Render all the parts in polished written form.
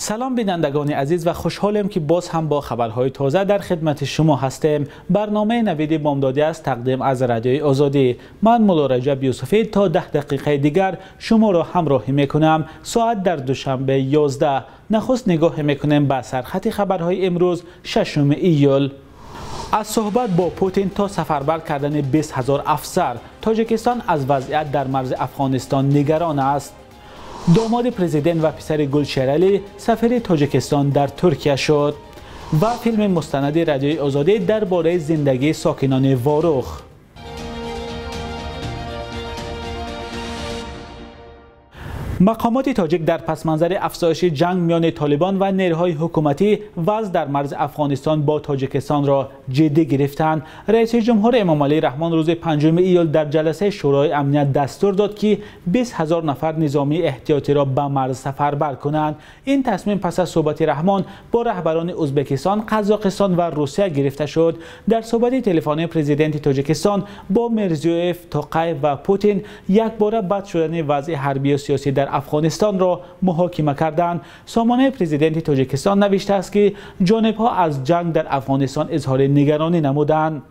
Салом бинандагони азиз ва хушҳолем, ки боз ҳам бо хабарҳои тоза дар хидмати шумо ҳастем. Барномаи Навиди Бомдодӣ аст, тақдим аз Радиои Озодӣ. Ман Мулло Раҷаб Юсуфӣ то 10 дақиқаи дигар шуморо ҳамроҳӣ мекунам. Соат дар Душанбе 11. Нахуст нигоҳ мекунем ба сархати хабарҳои имрӯз, 6 июл. Аз суҳбат бо Путин то сафарбар кардани 20 000 афсар, Тоҷикистон аз вазъият дар марзи Афғонистон нигарон аст. Домоди президент ва писари Гулшералӣ сафири Тоҷикистон дар Туркия шуд. Ва филми мустанади Радиои Озодӣ дар бораи зиндагии сокинони Ворух. Мақомоти тоҷик дар пасманзари афзоиши ҷанг миёни Толибон ва нерӯҳои ҳукуматӣ вазъ дар марзи Афғонистон бо Тоҷикистонро ҷиддӣ гирифтанд. Раиси ҷумҳур Эмомалӣ Раҳмон рӯзи 5 июл дар ҷаласаи Шӯрои амният дастур дод, ки 20 000 нафар низомии эҳтиётиро ба марз сафарбар кунанд. Ин тасмим пас аз суҳбати Раҳмон бо раҳбарони Ӯзбекистон, Қазоқистон ва Русия гирифта шуд. Дар суҳбати телефонии президенти Тоҷикистон бо Мирзиёев, Тоқаев ва Путин якбора бад шудани вазъи ҳарбию сиёсӣ дар Афғонистонро муҳокима карданд. Сомонаи президенти Тоҷикистон навиштааст, ки ҷонибҳо аз ҷанг дар Афғонистон изҳори нигаронӣ намуданд.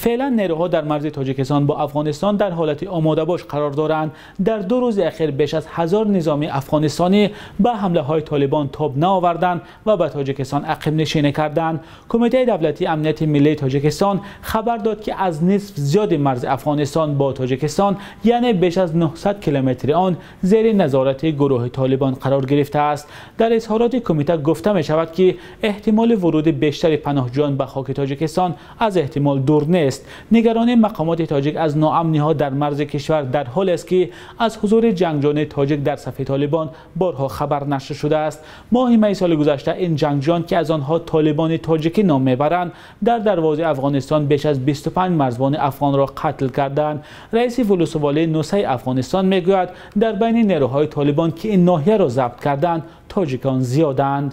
Феълан нерӯҳо дар марзи Тоҷикистон бо Афғонистон дар ҳолати омодабош қарор доранд. Дар 2 рӯзи охир беш аз 1000 низомии афғонистонӣ ба ҳамлаҳои Толибон тоб наоварданд ва ба Тоҷикистон ақибнишинӣ карданд. Кумитаи давлатии амнияти миллии Тоҷикистон хабар дод, ки аз нисф зиёди марзи Афғонистон бо Тоҷикистон, яъне беш аз 900 километри он, зери назорати гурӯҳи Толибон қарор гирифтааст. Дар изҳороти кумита гуфта мешавад, ки эҳтимоли вуруди бештари паноҳҷӯён ба хоки Тоҷикистон аз эҳтимол дур нест. Нигаронии мақомоти тоҷик аз ноамниҳо дар марзи кишвар дар ҳолест, ки аз ҳузури ҷангҷӯёни тоҷик дар сафи Толибон борҳо хабар нашр шудааст. Моҳи майи соли гузашта ин ҷангҷӯён, ки аз онҳо Толибони тоҷикӣ ном мебаранд, дар дарвозаи Афғонистон беш аз 25 марзбони афғонро қатл карданд. Раиси вилоятии Нусаи Афғонистон мегӯяд, дар байни нерӯҳои Толибон, ки ин ноҳияро забт карданд, тоҷикон зиёданд.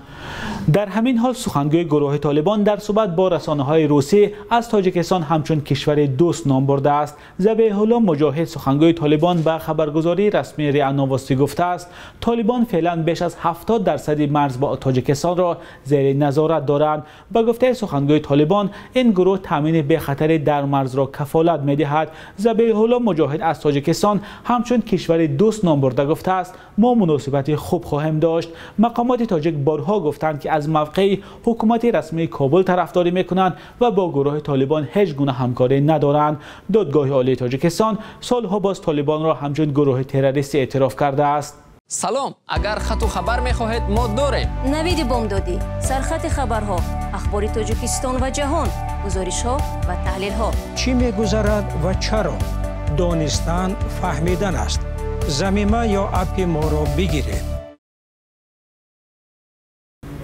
Дар ҳамин ҳол сухангӯи гурӯҳи Толибон дар суҳбат бо расонаҳои русӣ аз Тоҷикистон ҳамчун кишвари дӯст ном бурдааст. Забиҳулло Муҷоҳид, сухангӯи Толибон, ба хабаргузории расмии РИА Новости гуфтааст, Толибон феълан беш аз 70% марз бо Тоҷикистонро зери назорат доранд. Ба гуфтаи сухангӯи Толибон, ин гурӯҳ таъмини бехатарӣ дар марзро кафолат медиҳад. Забиҳулло Муҷоҳид аз Тоҷикистон ҳамчун кишвари дӯст ном бурда гуфтааст, мо муносибати хуб хоҳем дошт. Мақомоти тоҷик борҳо гуфтанд, ки аз мавқеи ҳукумати расмии Кобул тарафдорӣ мекунанд ва бо гурӯҳи Толибон ҳеҷ гуна ҳамкорӣ надоранд. Додгоҳи Олии Тоҷикистон солҳо боз Толибонро ҳамчун гурӯҳи террористӣ эътироф кардааст. Салом, агар хату хабар мехоҳед, мо дорем. Навиди Бомдодӣ, сархати хабарҳо, ахбори Тоҷикистон ва ҷаҳон, гузоришҳо ва таҳлилҳо. Чӣ мегузарад ва чаро? Донистан фаҳмидан аст. Замима ё аппи моро бигиред.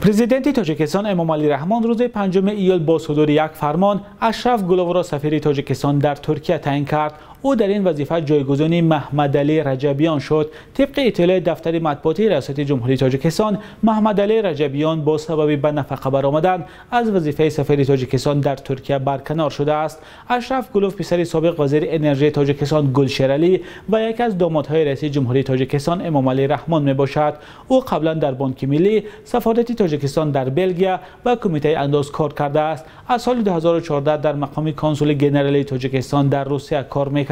Президенти Тоҷикистон Эмомалӣ Раҳмон рӯзи 5 июл бо содури як фармон Ашраф Гуловро сафири Тоҷикистон дар Туркия таъин кард. Ӯ дар ин вазифа ҷойгузини Маҳмадалӣ Раҷабиён шуд. Тибқи иттилои дафтари матбуотии Раёсати Ҷумҳурии Тоҷикистон, Маҳмадалӣ Раҷабиён бо сабаби ба нафақа баромадан аз вазифаи сафири Тоҷикистон дар Туркия барканор шудааст. Ашраф Гулов писари собиқ вазири энергияи Тоҷикистон Гулшералӣ ва яке аз домодҳои раиси Ҷумҳурии Тоҷикистон Эмомалӣ Раҳмон мебошад. Ӯ қаблан дар Бонки Миллӣ, сафорати Тоҷикистон дар Белгия ва Кумитаи андоз кор кардааст. Аз соли 2014 дар мақоми консули генералии Тоҷикистон дар Русия кор мекард.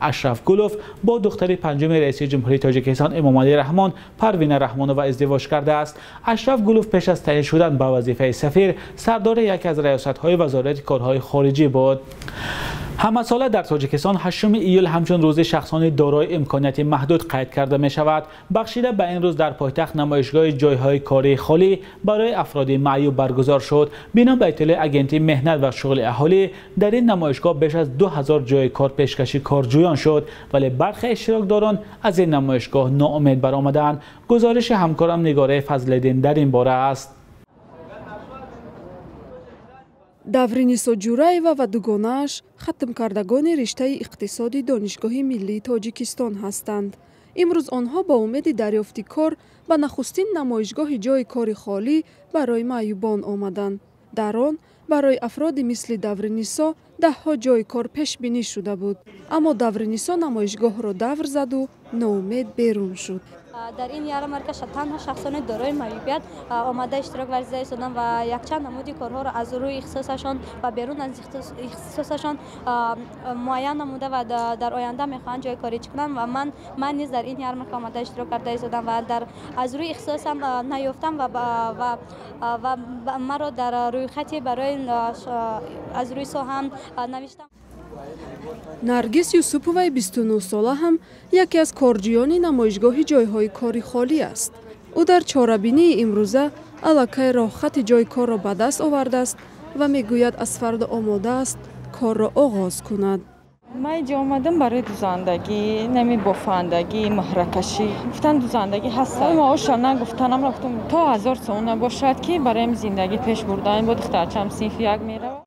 Ашраф Гулов бо духтари панҷуми раиси Ҷумҳурии Тоҷикистон Эмомалӣ Раҳмон, Парвина Раҳмонова издивоҷ кардааст. Ашраф Гулов пеш аз таъин шудан ба вазифаи сафир сардори яке аз раёсатҳои Вазорати корҳои хориҷӣ буд. Ҳамасола дар Тоҷикистон 8 июл ҳамчун рӯзи шахсони дорои имконияти маҳдуд қайд карда мешавад. Бахшида ба ин рӯз дар пойтахт намоишгоҳи ҷойҳои кории холӣ барои афроди маъюб баргузор шуд. Бино ба иттилои Агентии меҳнат ва шуғли аҳолӣ, дар ин намоишгоҳ беш аз 2000 ҷои кор пешкаши корҷӯён шуд, вале бархе иштирокдорон аз ин намоишгоҳ ноумед баромаданд. Гузориши ҳамкорам Нигораи Фазлиддин дар ин бора аст. Давринисо Ҷураева ва дугонааш хатмкардагони риштаи иқтисоди Донишгоҳи миллии Тоҷикистон ҳастанд. Имрӯз онҳо бо умеди дарёфти кор ба нахустин намоишгоҳи ҷойи кори холӣ барои маъюбон омаданд. Дар он барои афроди мисли Давринисо даҳҳо ҷойи кор пешбинӣ шуда буд. Аммо Давринисо намоишгоҳро давр заду ноумед берун шуд. Дар ин ярмарка танҳо шахсони дорои маъюбият омада иштирок варзида истоданд ва якчанд намуди корҳоро аз рӯи ихтисосашон ва берун аз ихтисосашон муайян намуда ва дар оянда мехоҳанд ҷои корӣ чӣ кунанд ва ман низ дар ин ярмарка омада иштирок карда истодам ва аз рӯи ихтисосам наёфтам ва маро дар рӯйхати барои аз рӯи соҳаам навиштам. Наргиз Юсуповаи 29-сола ҳам яке аз корҷиёни намоишгоҳи ҷойҳои кори холӣ аст. Ӯ дар чорабинии имрӯза аллакай роҳхати ҷойи корро ба даст овардааст ва мегӯяд, аз фардо омода аст корро оғоз кунад. Ман инҷо омадам барои дузандагӣ, нами бофандагӣ, муҳракашӣ. Гуфтан дузандагӣ ҳаст. Маоша нагуфтанам, гуфтам то 1000 сомон бошад, ки барои зиндагӣ пеш бурдан бо духтарчам синфи 1 меравад.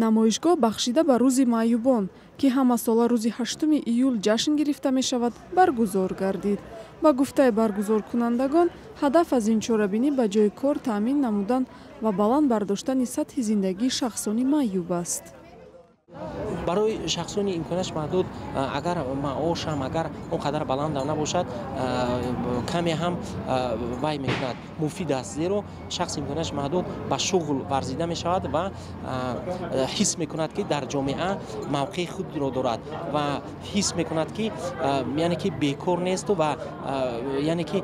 Намоишгоҳ бахшида ба рӯзи маъюбон, ки ҳамасола рӯзи 8 июл ҷашн гирифта мешавад, баргузор гардид. Ба гуфтаи баргузоркунандагон, ҳадаф аз ин чорабинӣ ба ҷои кор таъмин намудан ва баланд бардоштани сатҳи зиндагии шахсони маъюб аст. Барои шахсони имконаш маҳдуд, агар маошам агар он қадар баландам набошад, каме ҳам вай мекунад, муфид аст, зеро шахси имконаш маҳдуд ба шуғл варзида мешавад ва ҳис мекунад, ки дар ҷомеа мавқеи худро дорад ва ҳис мекунад, ки яъне ки бекор несту ва яъне ки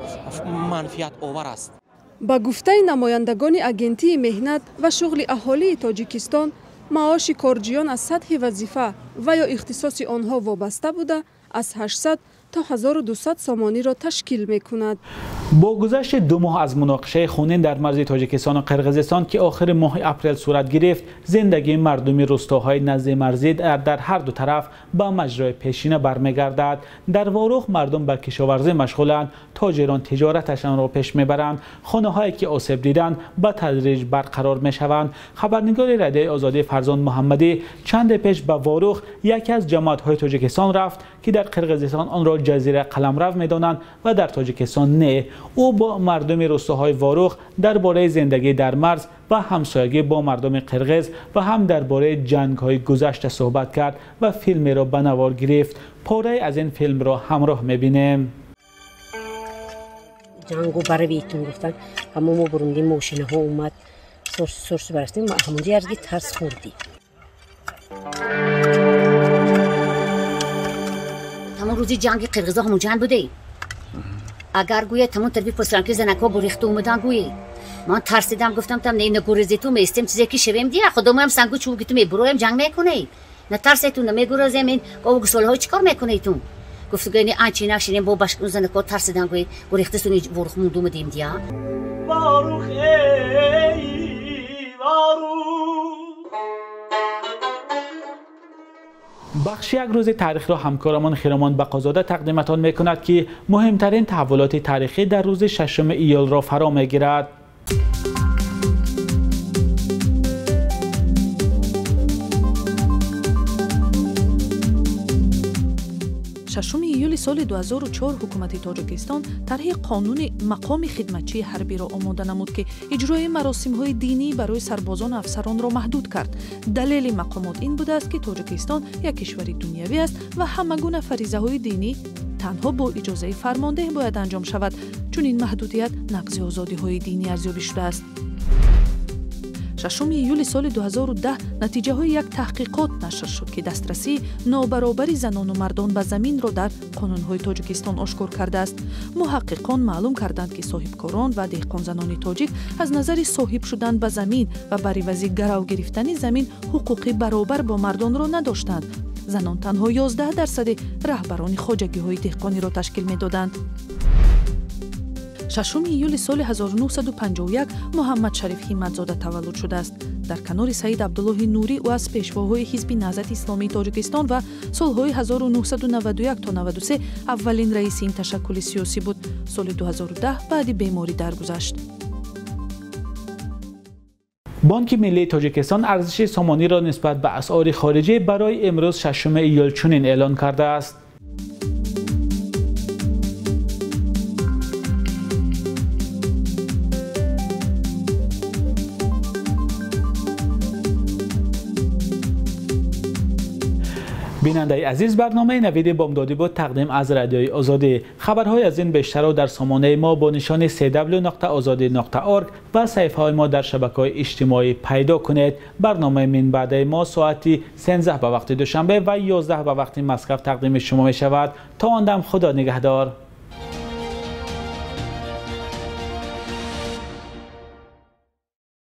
манфиатовар аст. Ба гуфтаи намояндагони Агентии меҳнат ва шуғли аҳолии Тоҷикистон, маоши корҷиён аз сатҳи вазифа ва ё ихтисоси онҳо вобаста буда, аз 800 то 1200 сомониро ташкил мекунад. Бо гузашти 2 моҳ аз муноқишаи хунин дар марзи Тоҷикистону Қирғизистон, ки охири моҳи апрел сурат гирифт, зиндагии мардуми рӯстоҳои назди марзӣ дар ҳар ду тараф ба маҷрои пешина бармегардад. Дар Ворух мардум ба кишоварзӣ машғуланд, тоҷирон тиҷораташонро пеш мебаранд, хонаҳое ки осеб диданд ба тадриҷ барқарор мешаванд. Хабарнигори Радиои Озодӣ Фарзон Муҳаммадӣ чанде пеш ба Ворух, яке аз ҷамоатҳои Тоҷикистон рафт, ки дар Қирғизистон онро ҷазира қаламрав медонанд ва дар Тоҷикистон не. Ӯ бо мардуми рӯстоҳои Ворух дар бораи зиндагӣ дар марз ва ҳамсоягӣ бо мардуми қирғиз ва ҳам дар бораи ҷангҳои гузашта суҳбат кард ва филмеро ба навор гирифт. Порае аз ин филмро ҳамроҳ мебинем. Ҷангу баравитун гуфтан, ҳамо мо бурундим, мошинаҳо омад, сорс барастем, ҳамонҷо ярги тарс хӯрдем. Ҳамон рӯзи ҷанги қирғизо ҳамон ҷанг будем. Агар гӯяд ҳамон тарафи посранки занакҳо гурехта омадан гӯед. Ман тарсидам, гуфтам там не нагурезету меистем, чизе ки шавем дия, худомоям сангу чӯб гиту мебуроем, ҷанг мекунем. Натарсету намегурезем, ин гову гусолаҳо чӣ кор мекунедтун? Гуфту гӯяд не анчи нашинем, бо башкун занакҳо тарсидан гӯед, гурехта суни Ворух монду омадем дия. Ворух эй Ворух. Бахши як рӯзи таърихро ҳамкорамон Хиромон Бақозода тақдиматон мекунад, ки муҳимтарин таҳаввулоти таърихӣ дар рӯзи 6 июлро фаро мегирад. Шашуми июли соли 2004 ҳукумати Тоҷикистон тарҳи қонуни мақоми хидматчии ҳарбиро омода намуд, ки иҷрои маросимҳои динӣ барои сарбозону афсаронро маҳдуд кард. Далели мақомот ин будааст, ки Тоҷикистон як кишвари дунявӣ аст ва ҳама гуна фаризаҳои динӣ танҳо бо иҷозаи фармондеҳ бояд анҷом шавад. Чунин маҳдудият нақзи озодиҳои динӣ арзёбӣ шудааст. 6 июли соли 2010 натиҷаҳои як таҳқиқот нашр шуд, ки дастрасии нобаробари занону мардон ба заминро дар қонунҳои Тоҷикистон ошкор кардааст. Муҳаққиқон маълум карданд, ки соҳибкорон ва деҳқонзанони тоҷик аз назари соҳиб шудан ба замин ва бар ивази гарав гирифтани замин ҳуқуқи баробар бо мардонро надоштанд. Занон танҳо 11% раҳбарони хоҷагиҳои деҳқониро ташкил медоданд. 6 июли соли 1951 Муҳаммадшариф Ҳимматзода таваллуд шудааст. Дар канори Саид Абдуллоҳи Нурӣ ӯ аз пешвоҳои ҳизби Наҳзати Исломии Тоҷикистон ва солҳои 1991 то 93 аввалин раиси ин ташаккули сиёсӣ буд. Соли 2010 баъди беморӣ даргузашт. Бонки Миллии Тоҷикистон арзиши сомониро нисбат ба асъори хориҷӣ барои имрӯз 6 июл чунин эълон кардааст. Бинандаи азиз, барномаи Навиди Бомдодӣ буд, тақдим аз Радиои Озодӣ. Хабарҳои аз ин бештарро дар сомонаи мо бо нишони cw.ozodi.org ва саҳифаҳои мо дар шабакаҳои иҷтимоӣ пайдо кунед. Барномаи минбаъдаи мо соати 13 ба вақти Душанбе ва 11 ба вақти Москва тақдими шумо мешавад. То он дам Худо нигаҳдор.